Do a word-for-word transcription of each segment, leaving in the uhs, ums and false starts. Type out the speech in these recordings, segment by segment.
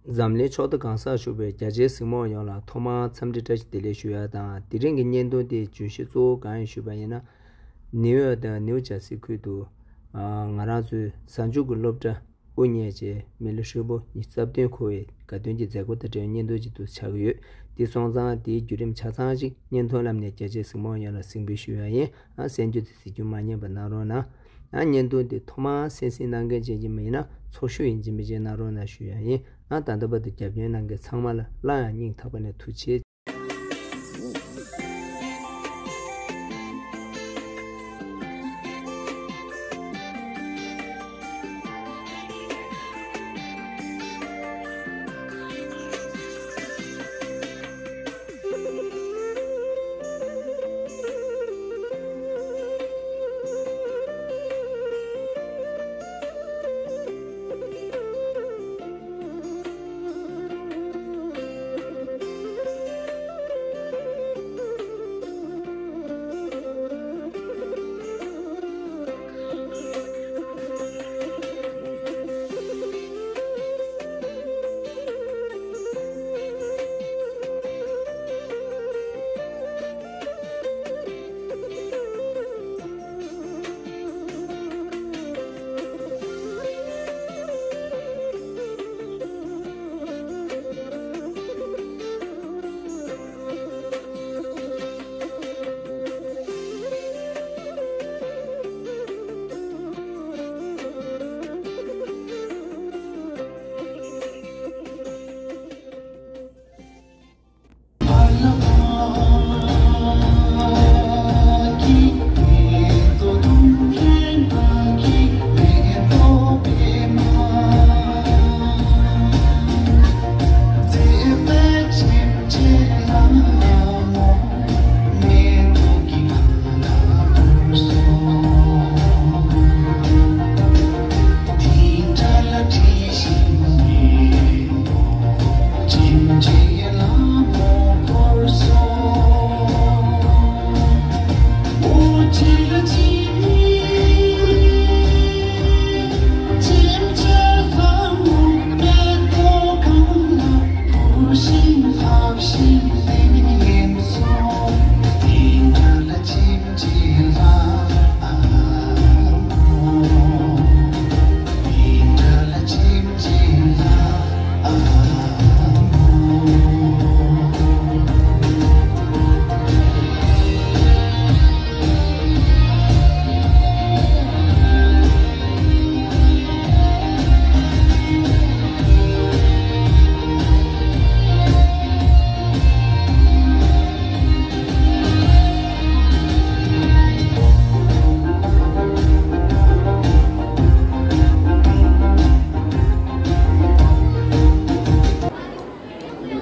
འཛམ་གླིང་ཕྱོགས་མཐའ་གང་སར་བཞུགས་པའི་རྒྱ་ཆེའི་གཟིགས་མོ་བ་ཡོངས་ལ་ཐོག་མར་འཚམས་འདྲི་བཀྲ་ཤིས་བདེ་ལེགས་ཞུ་ཡ་དང་། དེ་རིང་གི་བརྙན་ཐུང་དེའི་བརྗོད་གཞི་གཙོ་བོ་གང་ཡིན་ཞུས་པ་ཡིན་ན། ནིའུ་ཡོག་དང་ནིའུ་ཇར་སི་ཁུལ་དུ་ང་རང་ཚོའི་གཟའ་མཇུག་གི་སློབ་གྲྭ་དབུ་བརྙེས་རྗེས་མི་ལོ་ཧྲིལ་པོ་ཉི་ཤུ་རྩ་བདུན་འཁོར་བའི་དགའ་སྟོན་གྱི་མཛད་སྒོ་དང་འབྲེལ་བའི་བརྙན་ཐུང་ཅིག་ཏུ་ཆགས་ཀྱི་ཡོད། དེ་སོང་ཙང་དེའི་བརྒྱུད་རིམ་ཆ་ཚང་ཞིག་བརྙན་ཐུང་ལམ་ནས་རྒྱ་ཆེའི་གཟིགས་མོ་བ་ཡོངས་ལ་གཟིགས་འབུལ་ཞུ་ཡ་ཡིན། ཨ་གསན་རྒྱུ་དེ་གཟིགས་རྒྱུ་མ་ཉམས་པ་གནང་རོགས་གནང་། ཨ་བརྙན་ཐུང་དེ་ཐོག་མར་གསན་གཟིགས་གནང་མཁན་ཅན་གྱི་མི་ཡིན་ན་ཚོགས་ཞུགས་ཡིན་གཅིག་མིན་གཅིག་གནང་རོགས་གནང་ཞུ་ཡ་ཡིན། ཨ་ད་ལྟ་བར་དུ་རྒྱབ་སྐྱོར་གནང་མཁན་ཚང་མ་ལ་སླར་ཡང་སྙིང་ཐག་པ་ནས་ཐུགས་རྗེ་ཆེ།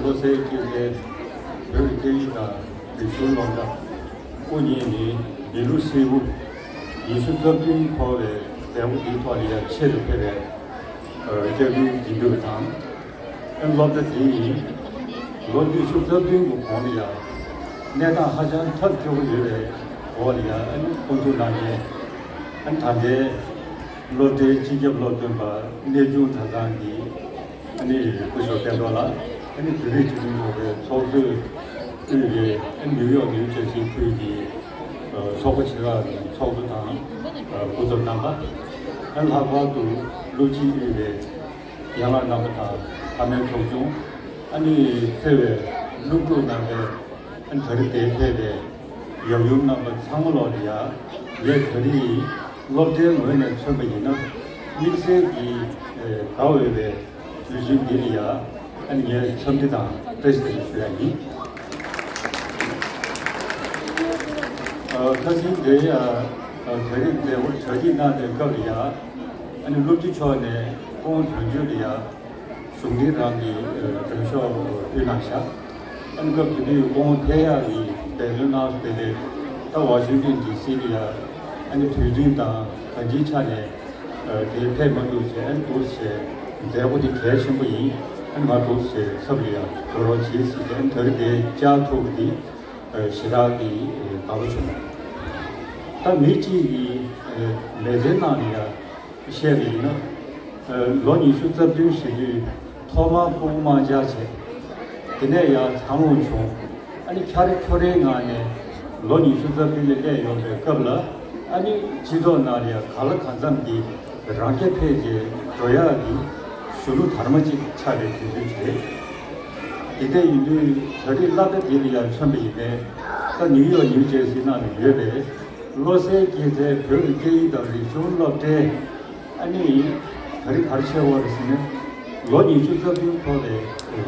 བློ་གསལ་སྐྱེས་ཚེ་བོད་ཀྱི་སྐད་ཡིག་དང་ལེགས་སྦྱོར་སློབ་གྲྭ་དབུ་བརྙེས་ནས་མི་ལོ་ཧྲིལ་པོ་ཉི་ཤུ་རྩ་བདུན་འཁོར་བའི་མཛད་སྒོ་འདིའི་ཐོག་ལ་ཡང་ཆེད་དུ་ཕེབས་པའི་སྐྱབས་མགོན་དགེ་འདུན་པ་དང་། ཨ་ནི་སློབ་གྲྭ་འདི་ཡིས་ལོ་ཉི་ཤུ་རྩ་བདུན་གྱི་གོང་ལ་ཡང་གནས་སྟངས་ཧ་ཅང་ཐབས་སྐྱོ་པོ་ཡོད་པའི་འོག་ལ་ཡང་ཨ་ནི་དབུ་འཛུགས་གནང་མཁན། ཨ་ནི་ད་ལྟའི་སློབ་གྲྭའི་སྤྱི་ཁྱབ་སློབ་སྟོན་པ་གནས་ཆུང་གྲྭ་ཚང་གི་ཨ་ནི་སྐུ་ཞབས་བསྟན་རྡོར་ལགས། ཨ་ནི་བོད་རིགས་སྤྱི་མཐུན་ཚོགས་པའི་ཚོགས་གཙོས་དབུས་པའི་ཨ་ནི་ནིའུ་ཡོག་ནིའུ་ཇར་སི་ཁུལ་གྱི་ཚོགས་པ་ཆེ་ཁག་གི་ཚོགས་གཙོ་དང་སྐུ་ཚབ་རྣམ་པ། ཨ་ནི་ལྷག་པར་དུ་སློབ་སྤྱི་དབུས་པའི་ཡན་ལག་རྣམ་པ་དང་ཕ་མའི་ཚོགས་ཆུང་། ཨ་ནི་བརྩེ་བའི་སློབ་ཕྲུག་རྣམ་པའི་ཨ་ནི་ད་རེས་འདིར་ཕེབས་པའི་ཡབ་ཡུམ་རྣམ་པ་ཚང་མ་ལོག་ལ་ཡ་ངས་ད་རེས་སློབ་གྲྭའི་ངོས་ནས་མཚོན་པ་ཡིན་ན་དམིགས་བསལ་གྱི་དགའ་འོས་པའི་དུས་ཆེན་འདི་ལ་ཡ་ཨ་ནི་ངས་འཚམས་འདྲི་དང་བཀྲ་ཤིས་བདེ་ལེགས་ཞུ་ཡ་ཡིན། ཁ་སང་དེ་ཡ་གྲ་སྒྲིག་མཛད་སྒོ་གྲ་སྒྲིག་གནང་པའི་སྐབས་ལ་ཡ་ཨ་ནི་སློབ་སྤྱི་མཆོག་ནས་སྐུ་ངོ་དོན་གཅོད་ལ་ཡ། གཞུང་འབྲེལ་རང་གི་མགྲོན་ཤོག་ཕུལ་གནང་བཞག་ཨ་ནི་སྐབས་དེ་དུས་སྐུ་ངོ་ཕེབས་ཡག་གི་འབད་བརྩོན་གནང་སོང་། དེ་ལས་ད་ཝ་ཤིང་ཏོན་ཌི་སི་ལ་ཡ་ཨ་ནི་དུས་ཚོད་དང་གང་ཅིའི་ཆ་ནས་དེ་ཕེབས་མ་ཐུབ་བྱས། ཨ་ནི་འདུག་སེ་མཛད་སྒོ་དེ་གལ་ཆེན་པོ་ཡིན། ཨ་ནི་ང་འདུག་སེ་ཚབ་ལ་ཡ་གོ་རོགས་བྱེད་ཟེར་ཏེ། ཨ་ནི་ད་རེས་དེ་བཅར་ཐུབ་པ་དེ་ཞེ་དྲག་གི་དགའ་པོ་བྱུང་། ད་མི་གཅིག་གིས་མི་ཚེའི་ནང་ལ་ཡ་བཤད་པ་ཡིན་ན། ལོ་ཉི་ཤུ་རྩ་བདུན་ཟེར་དུས་ ཐོག་མར་སྤུ་གུ་མང་ཇག་བྱས། དེ་ནས་ཡང་འཚར་ལོངས་བྱུང་། ཨ་ནི་འཁྱར་འཁྱོར་རེའི་ངང་ནས་ལོ་ཉི་ཤུ་རྩ་བདུན་ལ་སླེབས་ཡོང་པའི་སྐབས་ལ། ཨ་ནི་སྤྱི་ཚོགས་ནང་ལ་ཡང་གང་ལ་གང་འཚམ་གྱི་རང་རྐྱ་འཕེལ་རྒྱས་འགྲོ་ཡག་གི་གཞུང་ལུགས་དར་མ་ཅིག་ཆགས་པའི་དུས་ཚོད་ཅིག་རེད། དེ་འདྲ་ཡིན་དུས་ད་རེས་སློབ་གྲྭ་འདི་ལ་ཡང་མཚོན་པ་ཡིན་ནའི། ད་ནིའུ་ཡོག་ནིའུ་ཇར་སི་ནང་ལ་ཡོད་པའི་བློ་གསལ་སྐྱེད་ཚལ་བོད་ཀྱི་སྐད་ཡིག་དང་རིག་གཞུང་སློབ་གྲྭའི། ཨ་ནི། ད་རེས་ག་རེ་བྱས་པ་རེད་ཟེར་ན། ལོ་ཉི་ཤུ་རྩ་བདུན་འཁོར་བའི་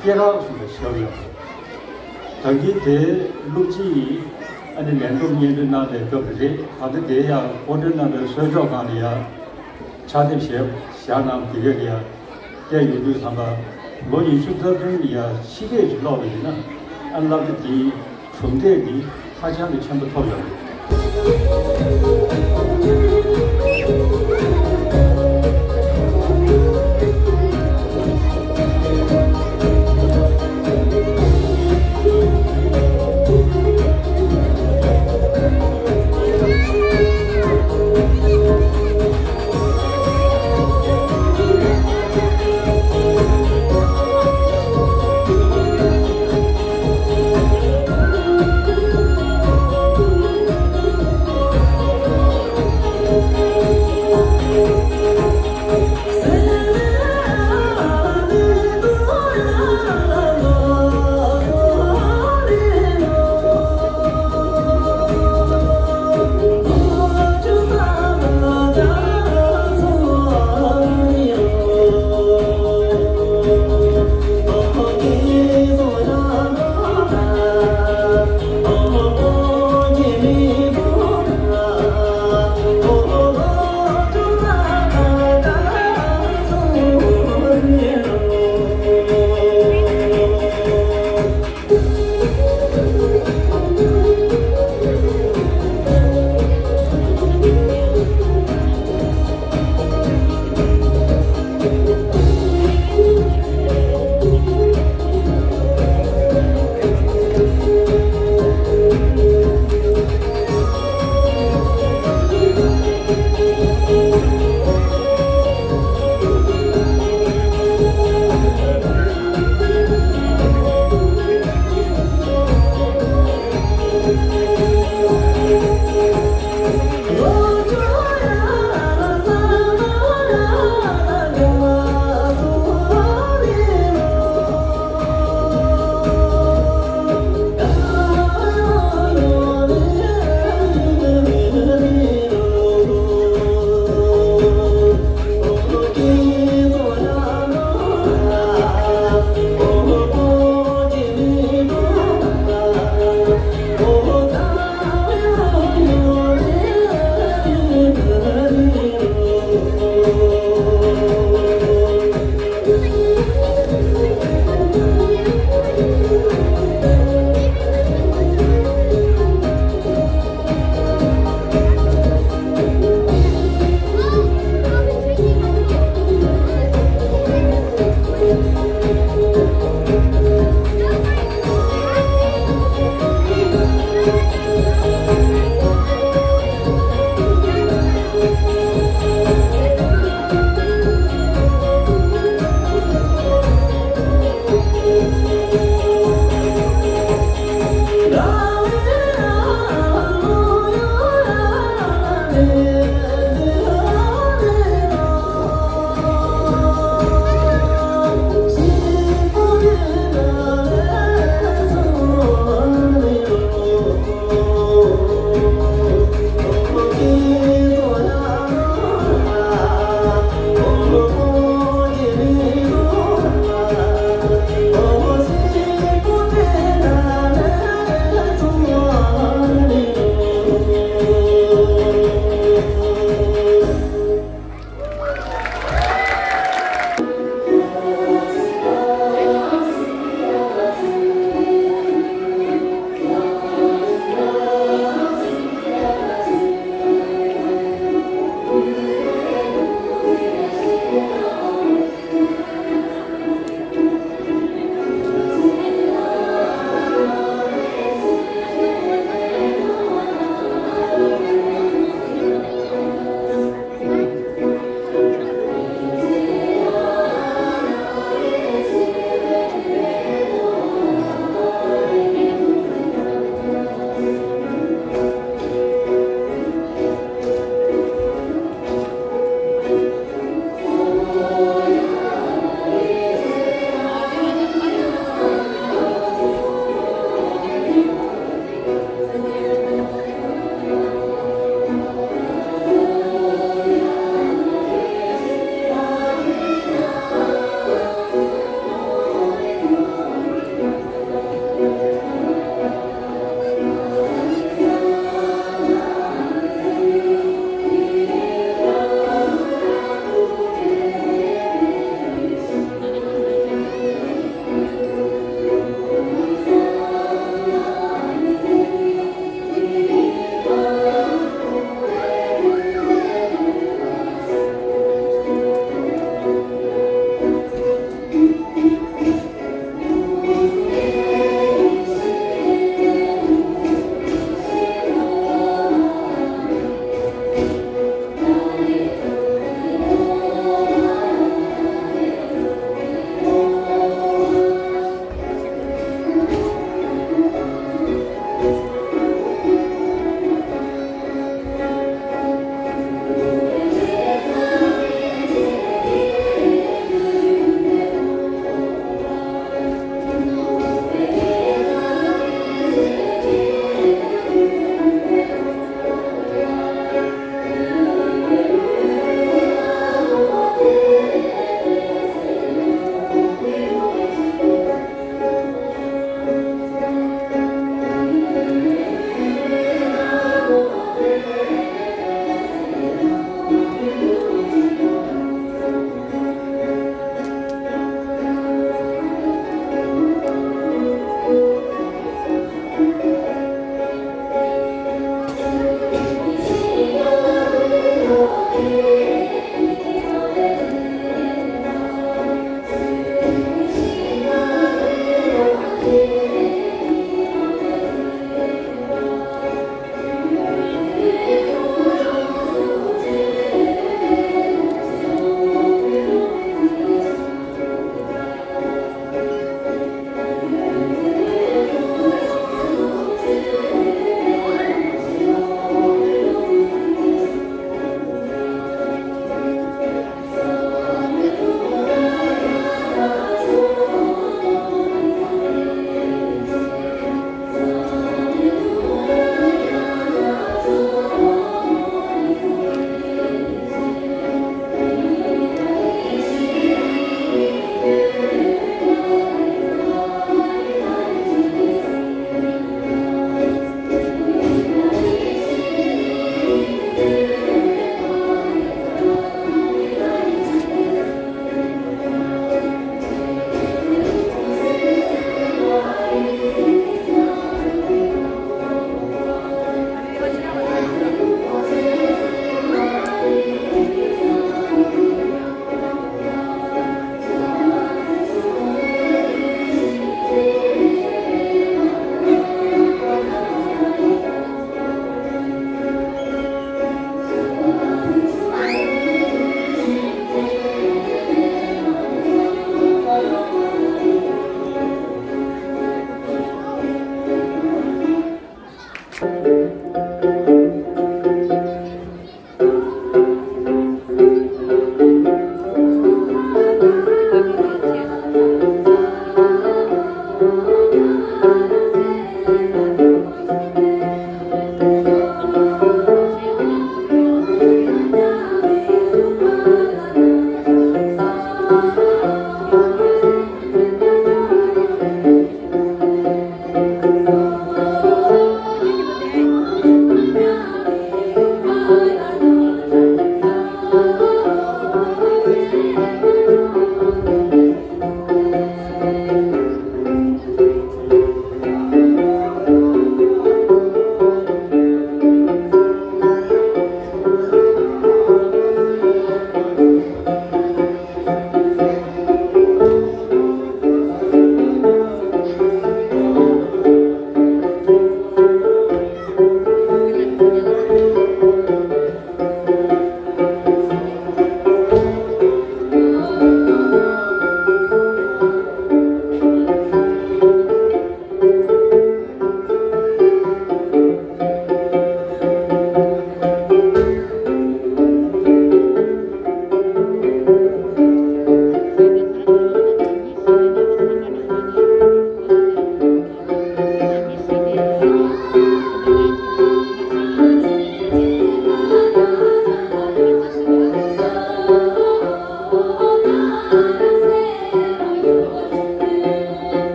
སྐྱེས་རབས་གསུངས་པའི་ཞབས་ཡོད། ད་གིན་དེའི་སློབ་སྤྱི་ཡིས་ཨ་ནི་ལན་ཐོབ་སྙན་སྒྲོན་གནང་པའི་སྐབས་རེད། ད་ལྟ་དེ་ཡང་སྐུ་མགྲོན་རྣམ་པའི་གསོལ་ལྕོག་སྒང་ལ་ཡང་ཕྱག་དེབ་བཞག་བཞག་གནང་། དེ་གས་ལ་ཡང་བལྟས་ཡོང་དུས་ཙམ་པ། ལོ་ཉི་ཤུ་རྩ་བདུན་ལ་ཡང་ཕྱི་སྐད་ཅིག་ཀློག་པ་ཡིན་ན། ཨ་སློབ་གྲྭ་དེའི་གྲུབ་འབྲས་འདི་ཧ་ཅང་གི་ཆེན་པོ་ཐོབ་ཡོད་རེད།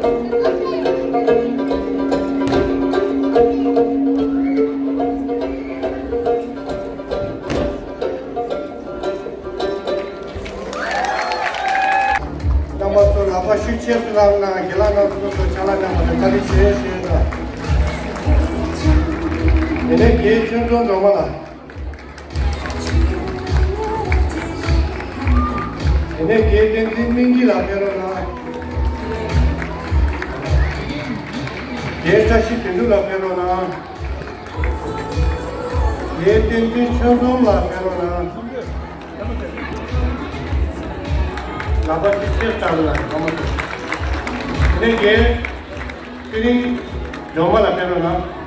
རྣམ་པ་ཚོ་ལག་པ་ཤུགས་ཆེ་སུ་བླངས་ན་དགེ་ལགས་རྣམ་པ་ཚོ་ཕྱག་ལས་གནང་བ་དང་བཀའ་དྲིན་ཆེ་ཞུ་ཡ་ཡིན། དེ་ནས་རྒན་ཆོས་འཛོམས་སྒྲོལ་མ་ལགས། དེ་ནས་རྒན་བསྟན་འཛིན་སྨན་སྐྱིད་ལགས་ཕེབས་རོགས་གནང་། རྒན་བཀྲ་ཤིས་དོན་གྲུབ་ལགས་ཕེབས་རོགས་གནང་། རྒན་བསྟན་འཛིན་ཆོས་འཛོམས་ལགས་ཕེབས་རོགས་གནང་། ལག་པ་ཅིག་ཆེར་བསྟར་ལ་མ་མ་ཐུབ། དེ་ནས་རྒན་ཚེ་རིང་སྒྲོལ་མ་ལགས་ཕེབས་རོགས་གནང་།